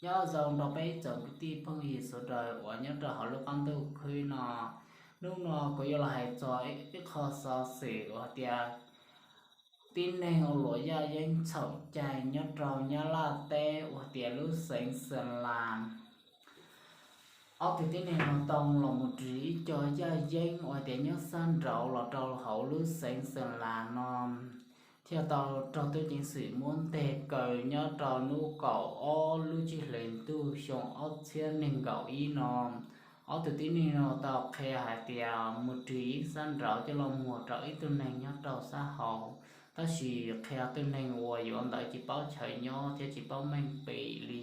Nyob zoo rau peb tsoom kwv tij phooj ywg sawv daws uas nyob rau hauv lub qab ntuj khwb no. Hnub no kuv yuav los hais txog ib qho xov xwm uas hais tias tib neeg ua luam yaj yeeb txhaum cai nyob rau Nyab Laj teb uas hais tias lub xeev Xeem Las. Ob tug tib neeg no tau los mus ris ib co yaj yeeb uas hais tias nyob sab nraud los rau hauv lub xeev Xeem Las no, thiaj tau raug tub ceev xwm muab nteg kaw nyob rau hnub kaum ob lub tsib hlis ntuj xyoo ob txhiab nees nkaum ib no. Ob tug tib neeg no tau qhia hais tias mus ris ib sab nraud coj los muag rau ib tug neeg nyob rau sab hauv, tab sis qhia tus neeg uas yuav ntawd tsis paub chaw nyob thiab tsis paub meej pem li.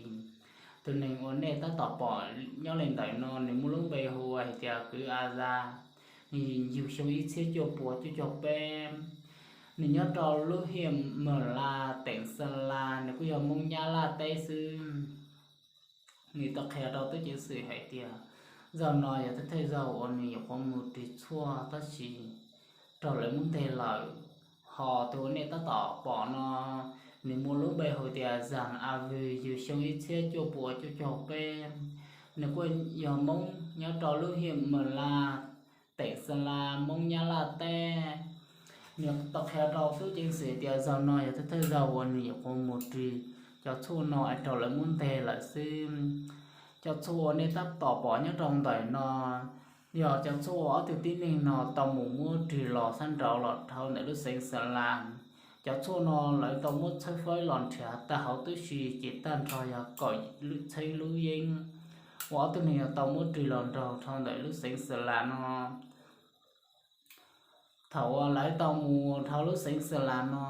Tus neeg uas nej tab tom pom nyob li ntawm no nws muaj lub npe hu hais tias kwv A Zas, nws yug xyoo ib txhiab cuaj puas cuaj caug peb, nws nyob rau lub hiaj Mawm Las, teem Xeem Las, nws kuj yog Hmoob Nyab Laj teb xwb. Nws tau qhia rau tub ceev xwm hais tias zaug no yog thawj thawj zaug uas nws yuav qhuav mus ris tshuaj tab sis raug lawv muab nteg lawm. Ho tus uas nej tab tom pom no, nws muaj lub npe hu tias Zas A Vwm, yug xyoo ib txhiab cuaj puas cuaj caug peb, nws kuj yog Hmoob nyob rau lub hiaj Mawm Las, teem Xeem Las, Hmoob Nyab Laj teb. Nws tau qhia rau tub ceev xwm tias zaug no yog thawj thawj zaug uas nws yuav qhuav mus ris cov tshuaj no es raug lawv muab nteg lawm xwb. Cov tshuaj uas nej tab tom pom nyob rau ntawm no yog cov tshuaj uas ob tug tib neeg no tau mus muab rig los sab nraud los dhau ntawm lub xeev Xeem Las. Cov tshuaj no lawv tau muab tshawb fawb los nrhiav tag hauv tub si ces tag nrho yog kaum txheeb lub yeeb uas ob tug neeg no tau muab rig los nraug dhau ntawm lub xeev Xeem Las no. Thaum uas lawv tau mus dhau lub xeev Xeem Las no,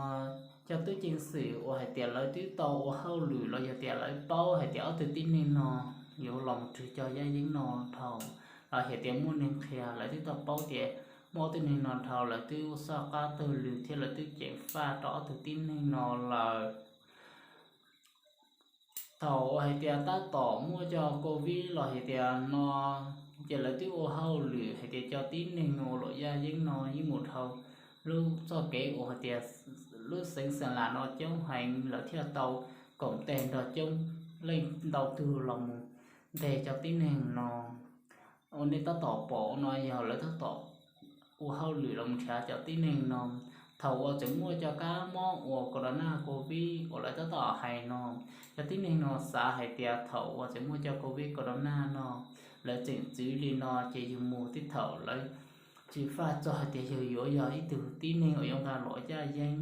cov tub ceev xwm uas hais tias lawv twb tau ua hauj lwm los yog tias lawv paub hais tias ob tug tib neeg no yuav los mus rig cov yaj yeeb no dhau, los hais tias muaj neeg qhia lawv twb tau paub tias muaj ob tug neeg no dhau, lawv twb ua soj qab taug lw thiab lawv twb ceev faj rau ob tug tib neeg no lawm. Thaum uas hais tias tab tom muaj cov covid los hais tias no, ces lawv twb ua hauj lwm hais tias cov tib neeg ua luam yaj yeeb no yeej mus dhau lub txoj kev uas hais tias lub xeev Xeem Las no coob heev, lawv thiaj tau koom tes nrog coob leej ntau tug los mus nteg cov tib neeg no. Uas nej tab tom pom no yog lawv tab tom ua hauj lwm los mus nrhiav cov tib neeg no. Thaum uas tseem muaj cov kab mob uas corona covid uas lawv tab tom hais no, cov tib neeg no xav hais tias thaum uas tseem muaj cov covid corona no, lawv tseem txwv li no ces yus mus tej thaum lawv tsis faj txog hais tias yus yuav yog ib tug tib neeg uas yuav nqa luam yaj yeeb,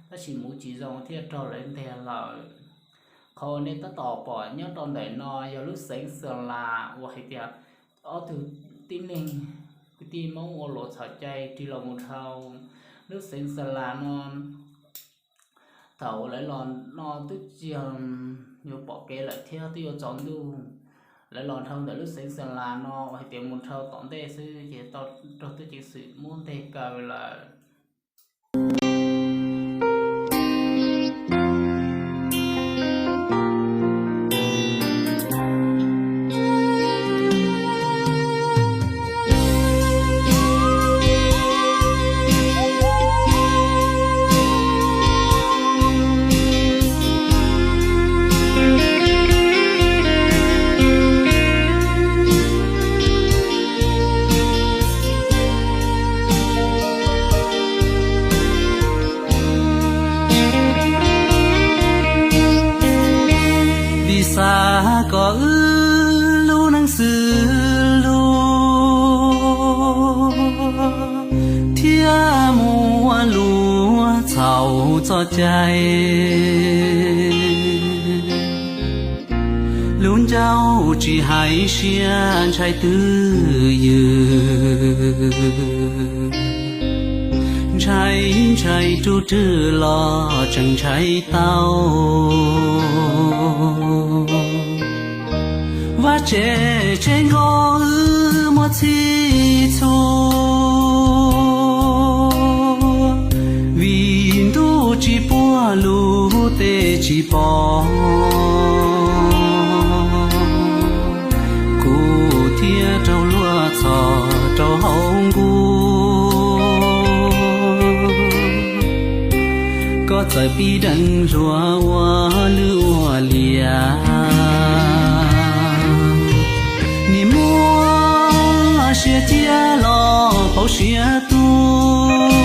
tab sis mus tsis zoo thiaj raug lawv nteg lawm. Qhov uas nej tab tom pom nyob rau ntawm no yog lub xeev Xeem Las uas hais tias ob tug tib neeg kwv tij Hmoob ua luam txhaum cai rig los mus dhau lub xeev Xeem Las no. Thaum lawv los no twb tsis yog yuav pom kev lawm thiab twb yuav tsaus ntuj. Lawv los dhau ntawm lub xeev Xeem Las no uas hais tias mus dhau tom ntej xwb ces tau raug tub ceev xwm muab nteg kaw lawm. Vim xav kom wb lub neej xws luag thiab muaj luag txhaum txoj cai. Lub ncauj tsis hais siab ntshai twj ywm, ntshai ntshai rub rwg los tseem ntshai tau. Vaj tsev tsev nkaus wb muaj txhij txhua, vim ntuj tsis puag lub teb tsis pom, kuv thiaj raug luag txhom rau hauv nkuaj. Koj txawm pib deev hluas ua lwj ua liam, Siav cia los pauv siav tuaj.